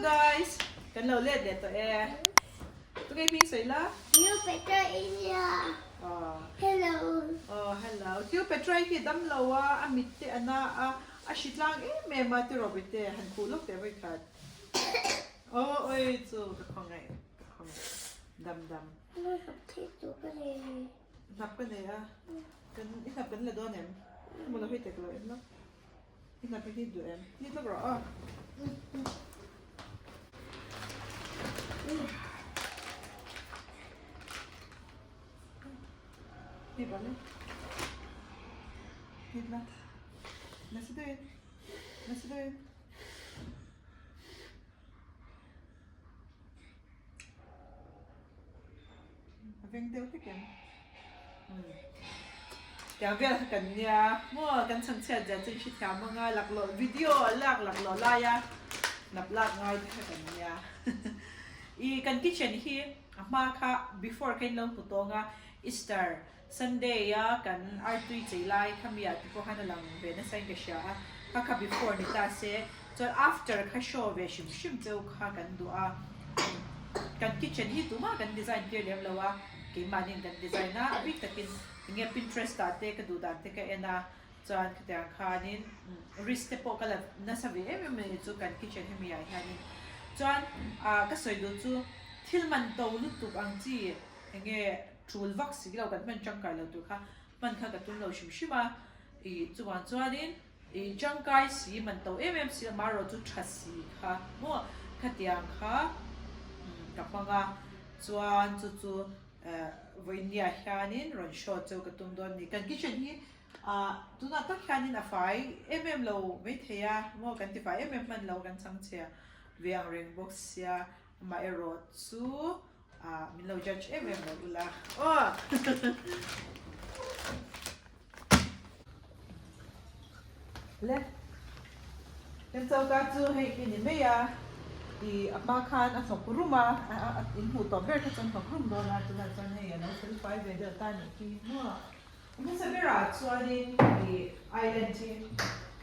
guys! Kan lo let leh tawh e. Tunge hming sawi la? New Petra India. Aw. Hello. Aw hello. New Petra hi dam lo a, a mit te a na a, a hri tlang em em a tiraw bete han khuh lawk teh vawikhat. Aw oi chu ka khawngaih ka khawngaih dam dam. Hnap thei tur ka nei. Hnap ka nei a, kan i hnap kan la dawn em? Maw lo hei tek lo em lo. I hnap hi duh em? Ni tlawk rawh aw. Ni bale. Ni tla. Nasa deuhin. Nasa deuhin. A veng deuh hlek em? Tiang vel kha kan nia maw kan chhangchhiat zia chu i hrethiam ang a laklawh video a lak laklawh lai a nap lak ngai te kha kan nia i kan kitchen hi a hma kha before kha in lo hmu tawng a Easter Sunday a kan artui chei lai kha mi ah te pawh khan a lang ve nasa in ka hria a, kha kha before ni ta se chuan after kha show ve hrim hrim cheu kha kan duh a, kan kitchen hi tumah kan design tir lem lo a, keimahni in kan design a, a bik takin enge Pinterest ah te ka duh dan te ka en a, chuan khatiang khanin risk te pawh ka la nasa ve em em a ni chu kan kitchen hemi ah hianin chuan ah ka sawi duh chu thil man to lutuk ang chi enge Tul vak si lo kan hman tangkai lo tur kha hman kha ka tum lo hrim hrim a, ih chuvang chuanin ih tangkai si man to em em si amaherawh chu tha si kha maw khatiang kha ka hmang a, chuan chu chu eh vawinia hianin rawn show chu ka tum dawn a ni. Kan kitchen hi ah tunah tak hianin a fai em em lo maithei a maw kan ti fai em em hman lo kan chhangchhia ve ang reng bawk sia amaherawh chu Ah, min lo judge em em lo ula. Aw! Le. Kan choka chu hei khi ni mai a. I a hma khan a hnawk rum a, a in hmuh tawp ber kha chuan hnawk rum dawn a, tunah chuan hei a lo fel fai ve deuh ta nih khi maw. Hmasa berah chuanin i island hi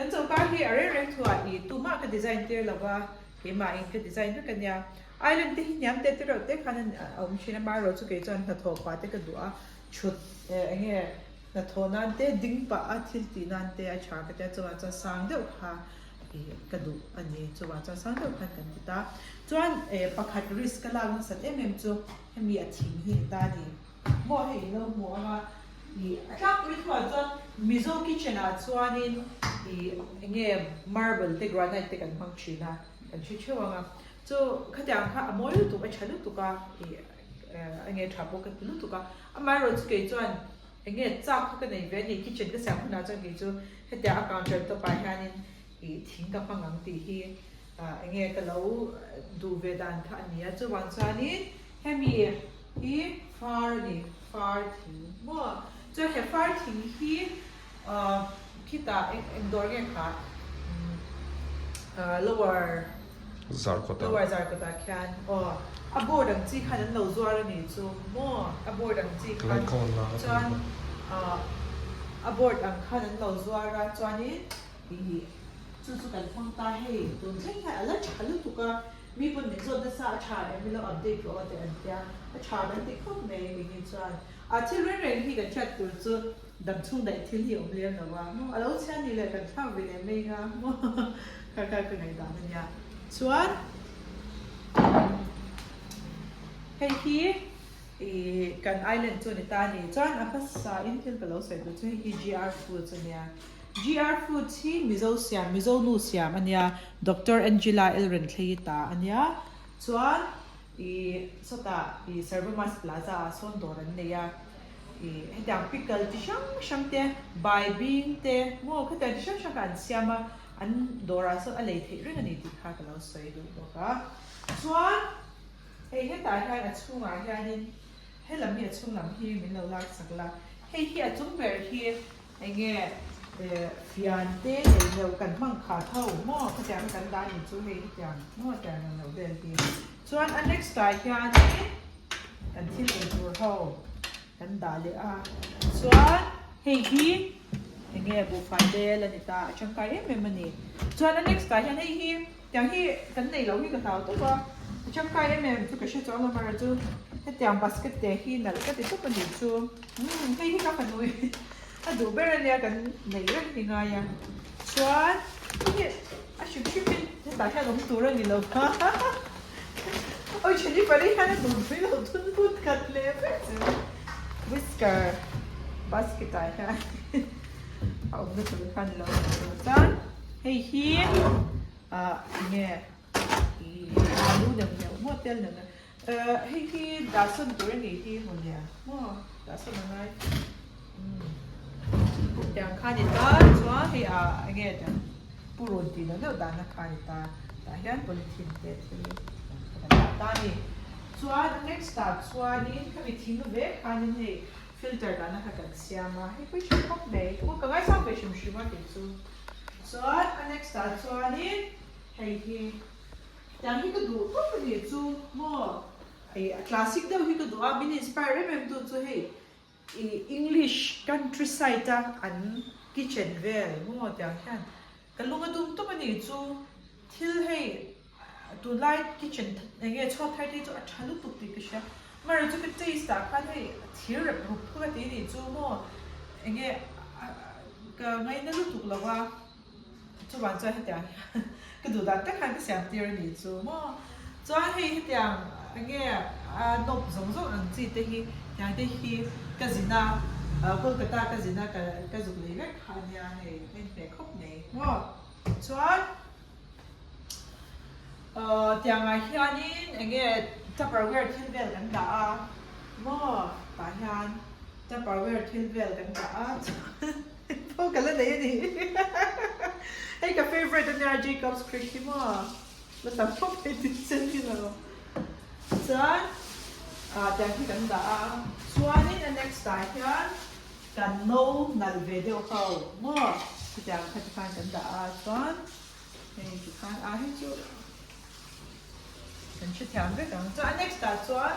kan choka hi a reng reng thuah i tumah ka design tir lo va, keimahin ka design vek a nia. Island te hi hniam te te reuh te khan a awm thin a, amaherawh chu kei chuan hnathawh pah te ka duh a, thut eng nge hnathawh nan te ding pah a thil tih nan te a tha ka tia chuvang chuan sang deuh kha i ka duh a ni, chuvang chuan sang deuh khan kan ti ta. Chuan pakhat risk ka lak nasat em em chu hemi a thing hi ni ta a ni. Maw hei in lo hmu ang a, ih a tlangpui thuah chuan Mizo kitchen ah chuanin ih eng nge marble te granite te kan hmang thin a, kan hre theuh ang a, chu khatiang kha a mawi lutuk a tha lutuk a, ih eng nge tha pawh ka ti lutuk a, amaherawh chu kei chuan eng nge chak kha ka nei ve a ni kitchen ka siam hunah chuan kei chu hetiang a counter top ah hianin ih thing ka hmang ang tih hi ah eng nge ka lo duh ve dan kha a ni a, chuvang chuanin hemi hi far a ni, far thing maw? Chuan he far thing hi ah khitah eng eng dawr nge kha ah lower Zarkawt ah. Lower Zarkawt ah khian aw a board ang chi khan an lo zuar a ni chu maw? A board ang chi khan chuan ah a board ang khan an lo zuar a chuanin Ih, chu chu kan hmang ta hei, tun thleng hian a la tha lutuk a, mi pawn min zawt nasa a tha em ilo update rawh aw teh an tia, a tha kan ti khawp mai kei hi chuan. A thil reng reng hi kan hriat tur chu dam chhung daih thil hi a awm lem lo a, maw a lo chhia ni leh kan thlak ve leh mai nga maw kha kha ka ngaihdan a nia. Chuan hei hi ih kan island chu a ni ta a ni, chuan a hmasa in thil ka lo sawi duh chu hei hi GR Foods a nia. GR Foods hi Mizo siam, Mizo nu siam a nia, Doctor Angela Elrenthlei ta a nia. Chuan ih sawtah ih Servomas Plaza ah sawn dawr an nei a, ih hetiang pickle chi hrang hrang te, baibing te maw khatiang chi hrang hrang kha an siam a, an dawrah sawn a lei theih reng a ni tih kha ka lo sawi duh bawk a. Chuan hei hetah hian a chhungah hianin he lam hi a chhung lam hi min lo lak sak la, hei hi a chung ber hi Enge fian te nei lo kan hmang khat ho maw khatiang kan dah ni chu hei hetiang maw tiang ang lo vel hi chuan a next ah hianin kan thil ei tur ho kan dah leh a chuan hei hi enge buhfai bel a ni ta a tangkai em em a ni chuan a next ah hian hei hi. Tiang hi kan nei lo hi ka hlau tawp a, a tangkai em em chu ka hre chuang lo mara chu hetiang basket te hi nalh ka ti tawp a nih chu. Umm hei hi ka fanu hi a duh ber ania kan nei reng hi ngai a. Chuan hei hi a hrim hrim in hetah hian awm tur a ni lo va Oi Jennifer hi hian a duh pui lo thun phut khat leh vek chu whisker basket ah hian a awmna tur khan a lo awm lo chuan hei hi ah enge ih alu neuh neuh maw tel neuh neuh eh hei hi dah sawn tur a nih hi mawle maw dah sawn a ngai umm tiang kha a ni ta chuan hei ah enge tiang purun tih neuh neuh dahna kha a ni ta tah hian polythene te thil kan dah ta a ni chuan next ah chuanin khami thing vek khanin hei Filter dahna kha kan siam a, hei pawh i hre khawp mai, aw ka ngaisang ve hrim hrim a kei chu. Chuan a next ah chuanin hei hi tiang hi ka duh tawp a nih chu maw, hei a classic deuh hi ka duh a, min inspire em em tu chu hei ih English countryside a an kitchen vel maw tiang hian ka lung a dum tawp a nih chu, thil hei Tunlai kitchen eng nge chhuat thar te hi chu a tha lutuk tih ka hria. Amaherawh chu ka taste ah khan hei a thir rep rup phut a tih nih chu maw eng nge ka ngaina lutuk lo a, chuvang chuan hetiang hian ka duh dan tak khan ka siam tir a nih chu maw. Chuan hei hetiang eng nge a nawp zawng zawng ang chi te hi tiang te hi ka zin a, Kolkata ka zin a ka zuk lei vek kha a nia hei a inhmeh khawp mai maw. Chuan. Aw tiangah hianin eng nge tupperware thil vel kan dah a maw tah hian tupperware thil vel kan dah a chuan pawh ka la nei a ni hei ka favourite ania Jacob's Creek hi maw la tam khawp mai tih sen hi lo chuan ah tiang hi kan dah a chuanin a next ah hian kan no nalh ve deuh ho maw chutiang kha tikhan kan dah a chuan. Hei tikhan a hi chu kan hrethiam vek ang. Chuan a next ah chuan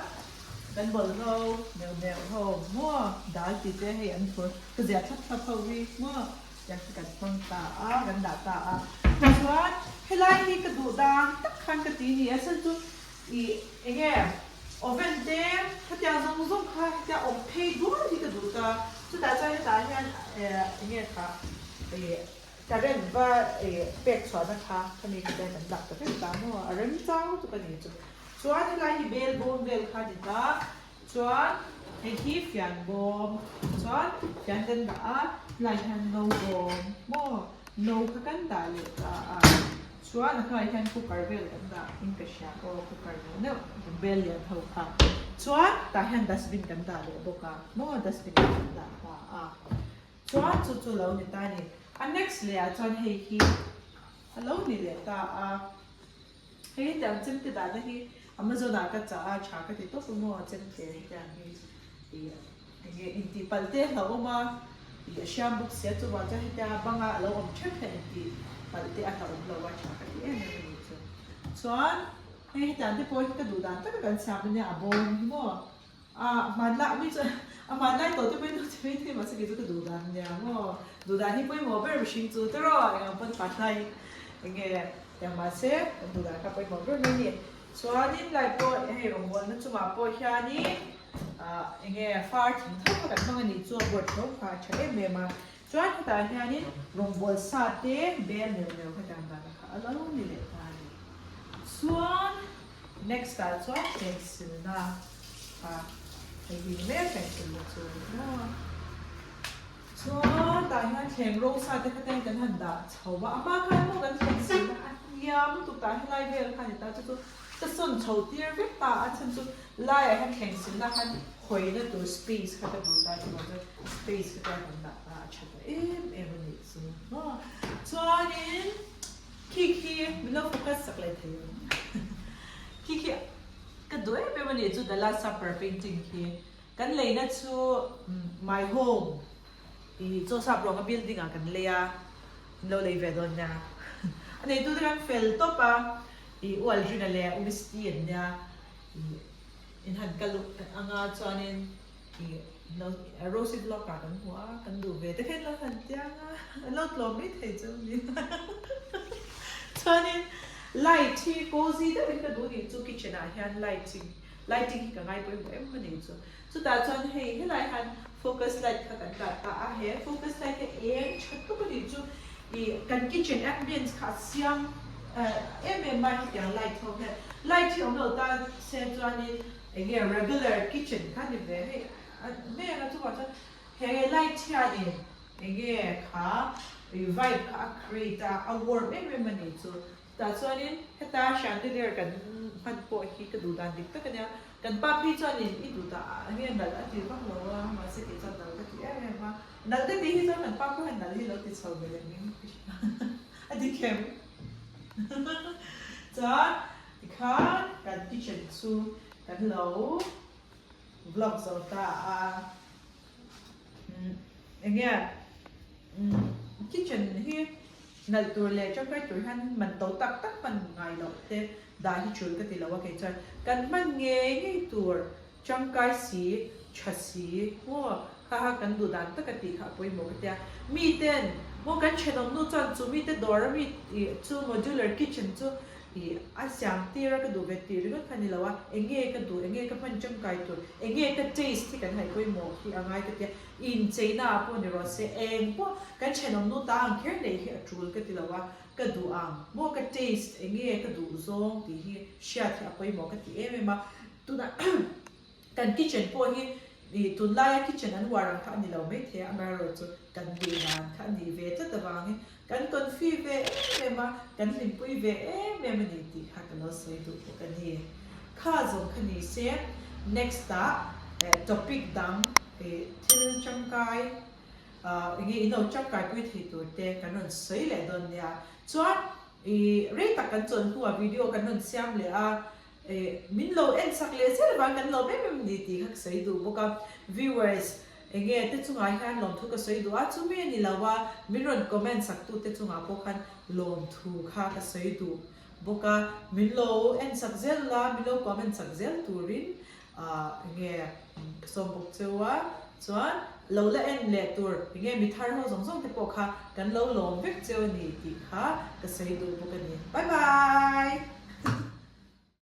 kan bawlhlo neuh neuh ho maw dal tih te hei an phur ka ziah thlap thlap ho hi maw tiang hi kan hmang ta a kan dah ta a. Chuan helai hi ka duh dan tak khan ka ti ni a chhan chu ih eng nge oven te khatiang zawng zawng kha hetia awm phei dual hi ka duh ta. Chutah chuan hetah hian eng nge kha ih Current va pek chhuahna kha khami ka ten an dak ta vek ta maw a rem chang lutuk a ni chu. Chuan helai hi bel bawm vel kha a ni ta chuan hei hi fian bawm chuan fian kan dah a helai hian no bawm maw no kha kan dah leh ta a chuan a hnuaiah hian cooker vel kan dah in ka hria aw cooker neuh neuh bel lian ho kha chuan tah hian dustbin kan dah leh bawk a maw dustbin kan dah ta a. Chuan chu chu lo ni ta a ni. A next leh ah chuan hei hi a lo ni leh ta a. Hei hetiang chemte dahna hi Amazon ah ka chah a, tha ka ti tawp a maw chemte hetiang hi ih enge intih palh te a hlauhawm a, ih a hriam bawk sia chuvang chuan hetia banga a lo awm theuh hian intih palh te a hlauhawm lo a, tha ka ti em em a ni chu. Chuan hei hetiang te pawh hi ka duh dan taka kan siam ania a bawm hi maw. A hmanlai mi chu a hmanlai tawh te pawhin chu mai thei mahse kei chu ka duh dan nia maw duh dan hi pawimawh ber mihring chu tiraw eng ang pawn hmanlai eng nge eng mahse kan duh dan kha pawimawh ber mai a ni chuanin lai pawh hei rawngbawlna chungah pawh hianin ah eng nge far thing tho kha kan hmang a nih chu a board tho kha a tha em em a chuan hetah hianin rawngbawl sa te bel neuh neuh hetiang dan kha a lo ni leh ta a ni chuan. Next ah chuan pencil na kha hei hi ni mai a pencil na chu maw chuan tah hian thleng ro sa te kha ten kan han dah chho a a hma khan maw kan thleng sil na a hniam lutuk tah helai vel kha ni ta chu chu ka sawn chho tir vek ta a chhan chu laiah hian thleng sil na khan hawi na tur space kha ka duh ta chuvang chuan space kha chuan kan dah ta a tha ta em em a nih chu maw chuanin. Khi khi min lo focus sak leh thei ang. Khi khi ka duh em em a ni chu The Last Supper painting khi. Kan leina chu My Home i chaw sap ruanga building ah kan lei a, min lo lei ve dawn nia. A neitu te kan fel tawp a, i U Aldrina leh U Misty an nia i in han kal anga chuanin I lo Rosy vlog ah kan hmu a, kan duh ve te kha in lo han tiang a, an lo tlawm mai thei chu a ni. Chuanin Light hi cozy deuhin ka duh nih chu kitchen ah hian lighting lighting hi ka ngai pawimawh em a nih chu. Chutah chuan hei helai hian focus light kha kan dah ta a, he focus light hi eng tha tuk a nih chu ih kan kitchen ambience kha a siam em em a hetiang light ho hian light hi awm lo ta se chuanin eng nge regular kitchen kha ni ve hei a hmel a chuvang chuan he light hianin eng nge kha ih vibe kha a create a a warm em em a nih chu. Tah chuanin heta chandelier kan hman pawh hi ka duh dan dik tak a nia. Kan pa phei chuanin i duh dah ah nge nalh a ti vak lo a, mahse kei chuan nalh ka ti em em a. Nalh ka tih hi chuan kan pa pawh hian nalh hi lo ti chho ve leh min a ti khem. Chuan tikhan kan kitchen chu kan lo vlog zo ta a. Eng nge kitchen hi nalh tur leh tangkai tur hian man to tak tak hman ngai loh te dah hi tul ka ti lo a kei chuan kan hman ngei ngei tur tangkai si tha si maw kha kha kan duh dan tak a tih kha a pawimawh ka tia miten maw kan thenawm nu chuan chu mite dawr a mi chu modular kitchen chu Ih, a siam tir a ka duh ve tih ringawt kha ni lo a, eng nge ka duh, eng nge ka hman tangkai tur, eng nge ka taste hi kan ngaihpawimawh hi a ngai ka tia, incheina ah pawh ni rawh se, eng pawh kan thenawm nu ta ang kher neih hi a tul ka ti lo a, ka duh ang maw ka taste eng nge ka duh zawng tih hi hriat hi a pawimawh ka ti em em a, tunah Kan kitchen pawh hi ih tunlaia kitchen an uar ang kha a ni lo maithei a, amaherawhchu kan duh dan kha a nih ve tlat avangin kan confi ve em em a, kan hlimpui ve em em a ni tih kha ka lo sawi duh bawk a ni. Kha zawng kha ni se next ah topic dang ih thil tangkai ah enge in lo tangkaipui thei tur te kan rawn sawi leh dawn nia. Chuan ih rei tak kan chawn hnuah video kan rawn siam leh a, Eh, min lo en sak leh zel avang kan lawm em em ni tih kha ka sawi duh bawk a. Viewers, enge te chungah hian lawmthu ka sawi duh a, chumi a ni lo a, min rawn comment sak tu te chungah pawh khan lawmthu kha ka sawi duh bawk a. Min lo en sak zel la, min lo comment sak zel turin ah enge ka sawm bawk cheu a. Chuan lo la en leh tur enge mi thar ho zawng zawng te pawh kha kan lo lawm vek cheu a ni tih kha ka sawi duh bawk a ni. Bye bye!